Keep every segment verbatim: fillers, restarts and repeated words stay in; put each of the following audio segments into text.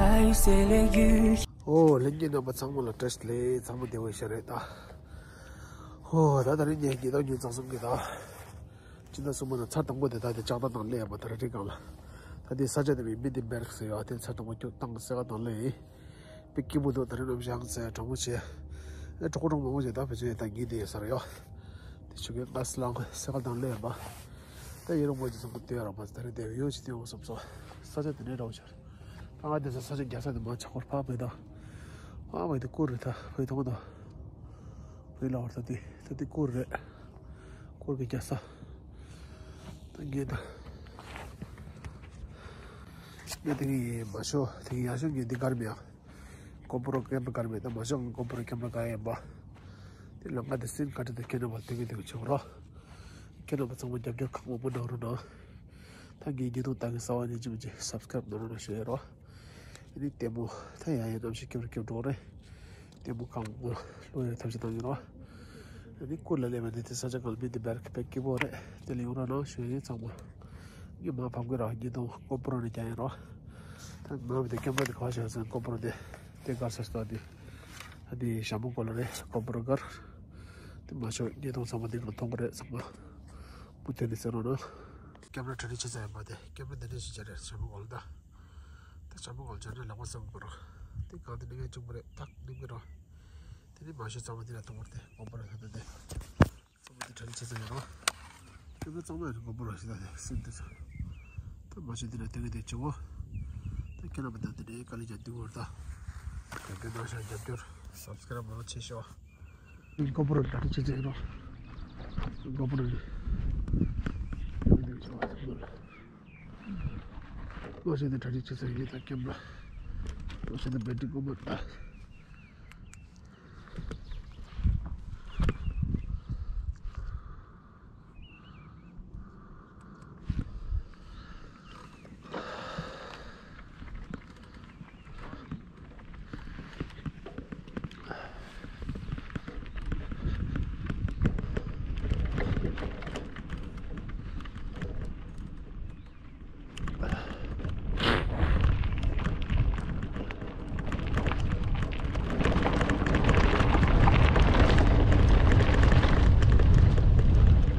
ཨོ་ལྷན་རྒྱས་རྣམ་པ་ཚང་མ་ལ་བཀྲ་ཤིས་བདེ་ལེགས། ཚང་མ་བདེ་པོ་ཡོད་ཤག་རེད་ད། ཨོ་ད་ད་རིང་ངས་ཉིན་ཐོ་ཉིན་གཙང་གསུམ་གྱི་ད། སྤྱི་ཟླ་གསུམ་པ་ནང་ཚར་དང་པོ་དེ་ད་དེ་ལྕགས་རྟ་དང་སླེབས་ཡོད་པ། ད་རེ་ཁྲི་སྒང་ལ། ད་དེ་ས་ཆ་དེ་མིང་མི་དེ་བེར་ཟེར་ཡོད། དེ་ཚར་དང་པོ་ཁྱུག་བཏང་སེ་ག་དང་སླེབས་ཡིན། དཔེ་སྐྱིད་པོ་འདུག་ད་རིང་ནམ་ཞག་ཚེ་གྲོགས་པོ་བྱས། ཨེ་གྲོགས་པོ་གྲོགས་མང་པོ་བྱས། ད་བེད་སྤྱོད་ད་ཉིན་དེ་ཡོད་ས་རེད་ཡོད། དེ་ཆུ་ཁའི་ང་སི་ལང་སེ་ག་དང་སླེབས་ཡོད་པ། ད་ཡེ་རོ་མོ་ཅི་ཚང་གི་ལྟོས་ར་མ་ད་རེ་དེ་ཡོད་ཅི་སྟེ་འོང་བསམ་སོང་། ས་ཆ་དེ་ནས་འདྲ་བོ་ཤར། ད་ང་དེ་ས་ས་ཆ་རྒྱ་ས་དེ་མ་ཆག་པར་ཕ་བོད་དང་། ཨ་བོད་དེ་ཀུར་རེད། ད་བོད་ཐོང་དང་། བོད་ལ་བར་ད་དེ་ད་དེ་ཀུར་རེད། ཀུར་གི་རྒྱ་ས། ད་ངས་ད། ངས་དེ་གི་མ་ཤོ་དེ་གི་ཡ་ཤོ་ངས་འདི་གར་མེད་ཡ། གོ་པོ་རོ་ཀེམ་ར་གར་མེད་ད་མ་ཤོ་གོ་པོ་རོ་ཀེམ་ར་ག་ཡིན་པ། དེ་ལ་ང་དེ་སིན་ཁ་ཏྲ་དེ་ཁྱེད་རྣམ་པ་དེ་གི་དེ་གི་ཆོག་རོ། ཁྱེད་རྣམ་པ་ཚང་མ་རྒྱབ་སྐྱོར་གང་མང་པོ་གནང་རོགས་གནང་། ད་ངའི་ཉིན་ཐོ་ལྟ་གི་གསར་པ་ནས་ཅི་མི་ཅི་སབ་སི་ཀ་རབ་གནང་རོགས་གནང་ཞུ་ཡ་རོ། ཨ་ནི་ལྟད་མོ་ད་ཡ་ཡ་གནམ་གཤིས་སྐྱིད་པོ་སྐྱིད་པོ་འགྲོ་རེད། ལྟད་མོ་གང་མང་ལོ་ཡ་ཐབས་ཤེས་གནང་ཡིན་རོ། ཨ་ནི་ཀུར་ལ་སླེབས་པ་ནི་དེ་ས་ཆ་གང་ལ་མི་དེ་བེར་ཁི་པེ་སྐྱིད་པོ་རེད། དེ་ལ་ཡོང་རོགས་གནང་ཞུ་ཡིན་ཚང་མ། ངས་མ་ཕམ་གི་ར་ཉིན་ཐོ་གོ་པོ་རོ་ནས་རྒྱག་ཡིན་རོ། ད་ང་བི་དེ་ཀེམ་ར་དེ་ག་བ་ཞིག་ཟེར་གོ་པོ་རོ་དེ་དེ་གར་ས་སྟོ་དེ། ད་དེ་ཞྭ་མོ་གོ་ལ་རེད་གོ་པོ་རོ་གར། དེ་མ་ཤོ་ཉིན་ཐོ་ཚང་མ་དེ་གང་མཐོང་གི་རེད་ཚང་མ། མུ་མཐུད་ནས་གསན་རོགས་གནང་། ཀེམ་ར་གྲ་སྒྲིག་བྱེད་ས་ཡོད་པ་དེ་ཀེམ་ར་འདི་འདྲ་ཞིག་བྱས་རེད་ཞྭ་མོ་གོ་ལ་ད། ད་ཞྭ་མོ་གོ་ལ་བྱས་ན་ལག་པ་སྲབ་པོ་རོ། དེ་གང་དེ་ནི་ངས་བཅུག་པ་རེད་ཐག་ནི་མི་རོ། དེ་ནི་མ་ཤོ་ཚང་མ་དེ་ལ་མཐོང་བར་དེ་གོ་པོ་རོ་ད་ད་དེ། ཚང་མ་དེ་གྲ་སྒྲིག་བྱེད་ས་ཡོད་རོ། ཀེམ་ར་ཚང་མ་ཡོད་གོ་པོ་རོ་ཞིག་ད་དེ་སིན་དེ་ཚོ། ད་མ་ཤོ་དེ་ལ་དེ་གི་དེ་བཅུག་གོ། ད་ཁྱེད་རྣམ་པ་ད་དེ་ནས་དཀའ་ལས་རྒྱག་འདུག་བར་ད། རྒྱབ་སྐྱོར་གནང་ཤག་རྒྱབ་སྐྱོར་སབ་སི་ཀ་རབ་མང་ཆེ་ཤོག་གོ་པོ་རོ་གྲ་སྒྲིག་བྱེད་ཚར་ཡིན་རོ། གོ་པོ་རོ་ནི། ལོ་ཤས་དེ་གྲ་སྒྲིག་བྱེད་ཚར་ཡིན་ད་ཀེམ་ར། ལོ་ཤས་དེ་བེ་ཏྲི་ཀོ་མ་ད།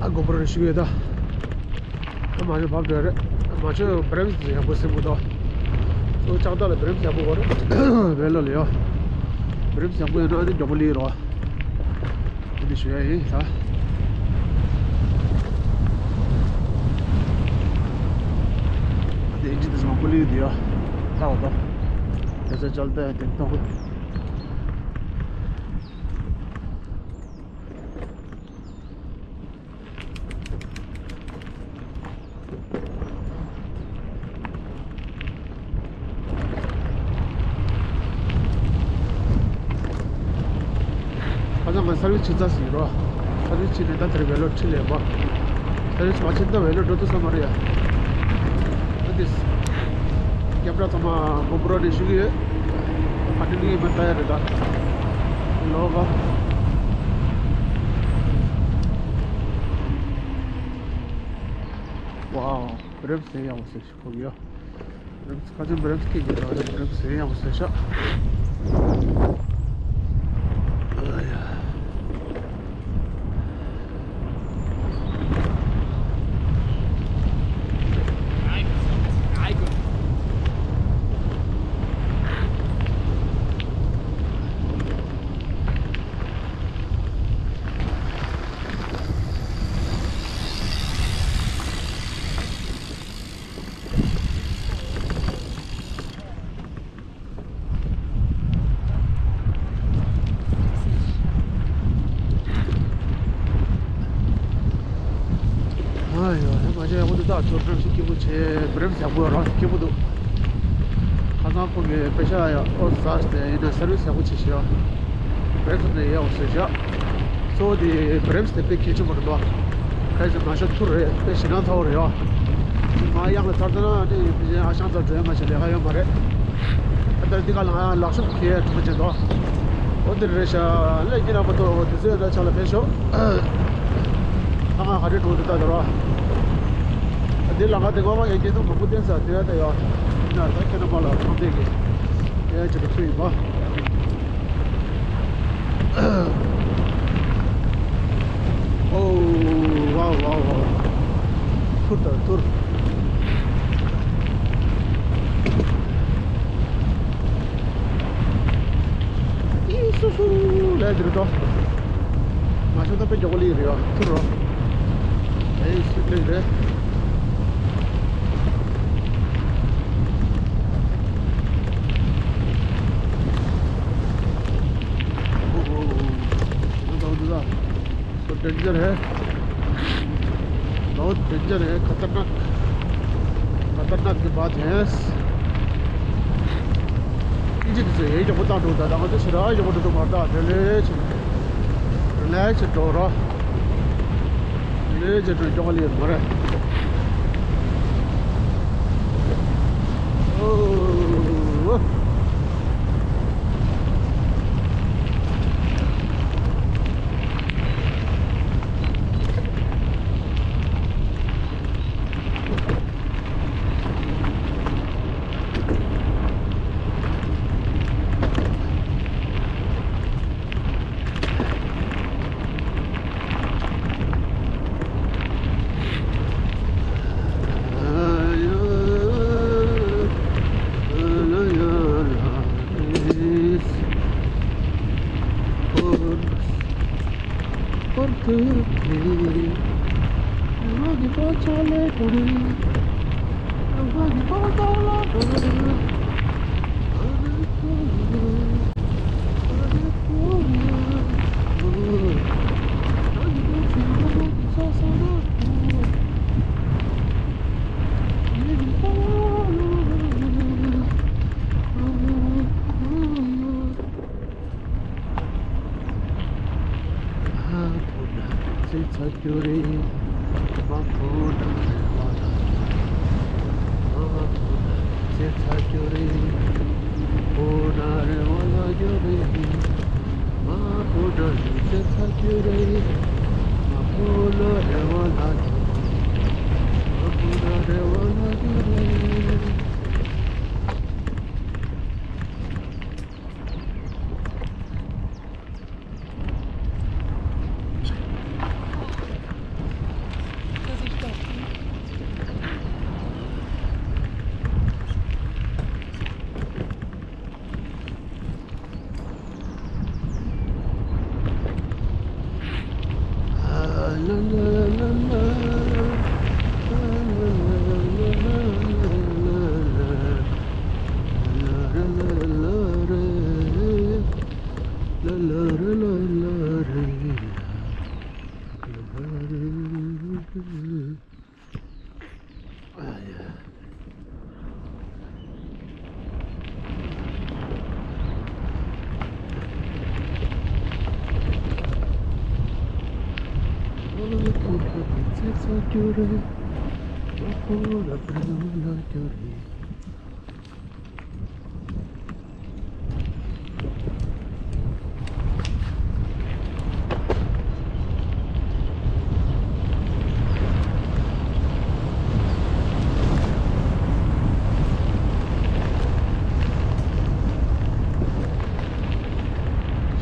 ཨ་གོ་པོ་རོ་ཞིག་ཡོད་ད། ཨ་མ་ཤོ་བབས་འགྲོ་རེད། མ་ཤོ་བེ་རེམ་སི་ཡག་པོ་ཟིན་གོ་ད། ཚོ་ལྕགས་རྟ་ལ་བེ་རེམ་སི་ཡག་པོ་དགོས་རེད། བེ་ལོ་ལ་ཡོད། བེ་རེམ་སི་ཡག་པོ་ཡོད་ན་ཨ་ནི་མགྱོགས་པོ་ལི་རོ། དེ་འདྲ་ཞུ་ཡ་ཡིན་ད། དེ་ཨིན་ཇི་དེ་ཚོ་མང་པོ་སླེབས་ཡོད་དེ་ཡ། ལྟ་བ་ད། དེ་ཚོ་ཅལ་ཏེ་དེ་གཏོང་། ཁ་སང་ང་སར་བིས་བྱེད་ཚར་ཟིན་རོ། སར་བིས་བྱེད་ནས་ད་དེར་བེ་ལོ་ཁྲིད་ལས་པ། སར་བིས་མ་བྱེད་ན་ད་བེ་ལོ་འགྲོ་ཐུབ་ས་མ་རེད་ཡ། ཨ་ཏིས། ཀེམ་ར་ཚང་མ་གོ་པོ་རོ་ནས་ཞུ་གི་ཡོད། ཨ་ཏི་ནི་མ་ལྟ་ཡ་རེད་ད། ལོ་ག། ཝའོ། བེ་རེམ་སི་ཡག་པོ་ཟེར་ཞིག་ཕོག་ཡོད། བེ་རེམ་སི་ཁ་ཚོན་བེ་རེམ་སི་སྐད་ཀྱི་རང་རེད། བེ་རེམ་སི་ཡག་པོ་ཟེར་ཤག་ཨ་ཡ། ཨ་ཡོ། ད་མ་བྱས་ཡག་པོ་འདུག་ད་ཚོ་བེ་རེམ་སི་སྐྱིད་པོ་བྱས། བེ་རེམ་སི་ཡག་པོ་རང་སྐྱིད་པོ་འདུག་ཁ་སང་ཁོང་གིས་པེ་ཤ་ཡག་པོ་ཟ་སྟེ་ཡིན་ན་སར་བིས་ཡག་པོ་བྱས་ཤག་བེ་རེམ་སི་ནས་ཡག་པོ་བཟོས་ཤག་གཙོ་བོ་དེ་བེ་རེམ་སི་དེ་དཔེ་གལ་ཆེན་པོ་རེད་འདུག་གལ་སྲིད་ང་ཤོ་ཐུར་རེད། དཔེ་ཞེད་སྣང་ཚ་བོ་རེད་ཡ། ང་གཡང་ལ་ཚར་ཚར་ན་ནི་ཕལ་ཆེར་ཨ་ཞང་ཚར་འགྲོ་ཡ་ང་ཞིག་ལས་ཀ་ཡོད་མ་རེད། ཨ་ད་འདི་ག་ལ་ང་ལག་ཤུབས་གྱོན་ཡ་གྲུབ་པ་བྱེད་དོ། འོ་འདི་རེད་ཤག་ལས་ཀྱི་རག་པ་ཏོ་དེ་ཚོའི་ལ་ཆ་ལ་ཕེབས་ཤོག་ད་ང་ག་རེ་གྲོངས་འདི་ལྟ་དོ་ར། འདི་ལ་ང་དེ་ངོ་མ་ཡ་སྐྱེ་ཐུབ་མང་པོ་བསྟན་ས་དེ་ཡ་ད་ཡ། ཡིན་ན་ད་ཁྱེད་རྣམ་པ་ལ་ཁམས་བདེ་གི། ཡ་ཅིག་ཏུ་ཚུད་ཡིན་པ། ཨོ། ཝའོ་ཝའོ་ཝའོ། ཐུར་དང་ཐུར། ཨི་སུ་སུ་ལས་འདིར་ཏོ། ང་ཤོད་ད་དཔེ་མགྱོགས་པོ་ལི་རེད་ཡ། ཐུར་རོ། ཨེ་སུ་ལི་རེད། ཨོ་ཨོ་ཨོ། ད་འདི་ད། तो डेंजर है, बहुत डेंजर है, खतरनाक, खतरनाक की बात है। इजी से ये जो बता दो दादा, मुझे सिरा ये बता दो मारता, ले ले, ले से डोरा, ले जे तो जो ले मरे। ओ। ཕོ་ན་ཚེ་ཚ་རྒྱུ་རེད། མ་ཕོ་ན་རེ་བ་ལ། མ་ཕོ་ན་ཚེ་ཚ་རྒྱུ་རེད། ཕོ་ན་རེ་བ་ལ་རྒྱུ་རེད། མ་ཕོ་ན་ཚེ་ཚ་རྒྱུ་རེད། མ་ཕོ་ན་རེ་བ་ལ་རྒྱུ་རེད། མ་ཕོ་ན་རེ་བ་ལ་རྒྱུ་རེད།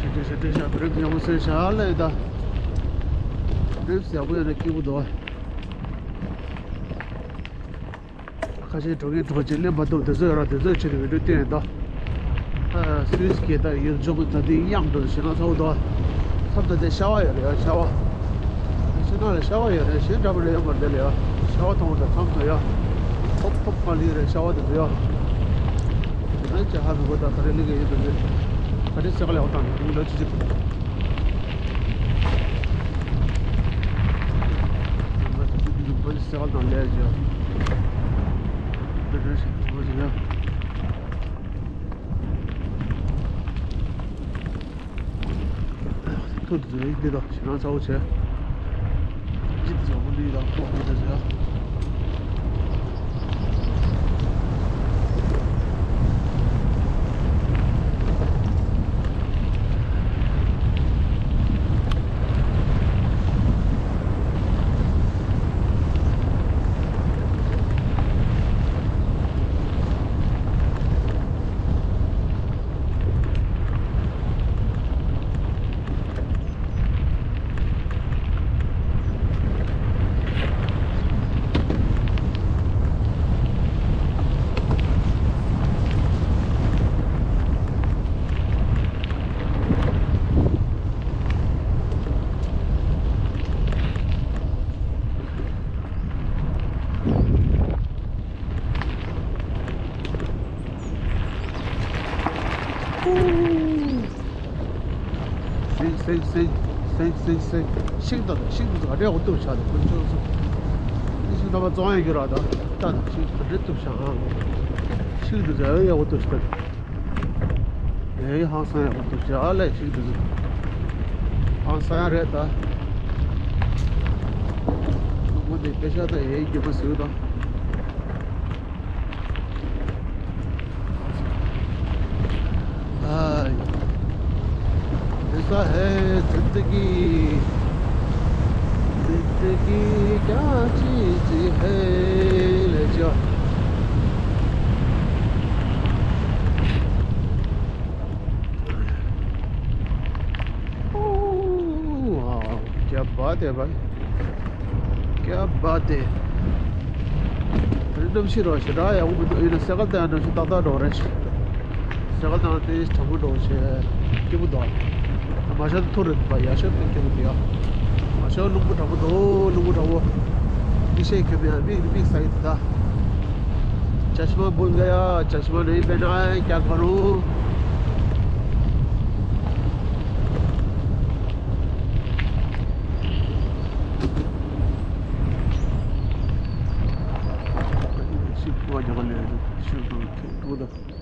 ཤ་ཏྲེ་ཤ་ཏྲེ་ཤ་བི་རིབ་ཡག་པོ་བཟོས་ཤག་ལས་ད། བི་རིབ་ཡག་པོ་ཡོད་ན་སྐྱིད་པོ་འདུག་ཁ་ཤས་འགྲོ་མཁན་གྲོགས་ཅིག་སླེབས་མ་ཐུབ་དེ་ཚོས་ར་དེ་ཚོའི་ཆེད་དུ་བི་ཌིའོ་བསྟན་ཡོད་དོ། ཨ། སུད་སི་སྐད་དང་ཡུལ་ལྗོངས་ད་ལྟའི་དབྱངས་འགྲོ་ཞེ་ན་ཚ་བོ་དོ། མཚམས་ད་ལྟའི་ཤྭ་བ་ཡོད་རེད་ཡ། ཤྭ་བ། ཤྭ་ན་ལ་ཤྭ་བ་ཡོད་རེད། གཞན་འདྲ་པོ་རེད་ཡོད་མ་རེད་ལ་ཡ། ཤྭ་བ་མཐོང་ད་མཚམས་ཚོ་ཡ། ཐོབ་ཐོབ་གང་ལི་རེད་ཤྭ་བ་དེ་ཚོ་ཡ། ང་ཅི་ཧ་མི་གོ་ད་ག་རེ་ལི་གི་ཡོད་དོ་ཟེར། ག་རེ་སེ་ག་ལ་ཡོད་དང་ལོ་ཅི་ཅི། ཐུར་འཛུལ་འདི་དང་ཞེ་དྲག་ཚ་བོ་བྱས། ཅི་ཚ་བོ་འདི་དང་ཐོག་འདི་དང་བྱས། སེང་སེང་སེང་སེང་། ཤིག་ད་ད་ཤིག་ད་ད་རེ་འོ་ཏུ་ཆ་ད་ཀུན་ཆོ་སུ། ཤིག་ད་མ་ཙོང་ཡ་གི་ར་ད་ད་ད་ཤིག་ད་རེ་ཏུ་ཆ་ཨ། ཤིག་ད་ད་ཡ་འོ་ཏུ་ཆ། ཨེ་ཧང་སང་ཡ་འོ་ཏུ་ཆ་ཨ་ལེ་ཤིག་ད་ད། ཧང་སང་ཡ་རེད་ད། ངོ་དེ་པེ་ཤ་ད་ཨེ་རྒྱུ་མ་སུ་ད། हाँ, ऐसा है जिंदगी, जिंदगी क्या चीज है, ले जा। ओह, वाह, क्या बात है भाई। क्या बात है। རི་འདབས་ཤི་རོ་ཞེ་དྲག་ཡག་པོ་མི་འདུག་ཡིན་ན་སེ་གལ་དང་འདྲ་ཞིག་ཏག་ཏག་འགྲོ་རེད། སེ་གལ་དང་དེ་དྲང་པོ་འགྲོ་ཞེ་སྐྱིད་པོ་འདུག་མ་ཤོར་མཐོ་རུ་འདུག་པ་ཡག་ཤོས་དཔེ་སྐྱིད་པོ་འདུག་ཡ། མ་ཤོར་རླུང་བུ་དྲག་པོ་འདུག་རླུང་བུ་དྲག་པོ། མིག་ཤེལ་གྱོན་ཡ་མིག་མིག་ས་ཡི་ད། चश्मा भूल गया, चश्मा नहीं पहना है, क्या करूं? ཤིག་པོ་རྒྱག་ལེ་ཤིག་པོ་ཁེ་པོ་ད།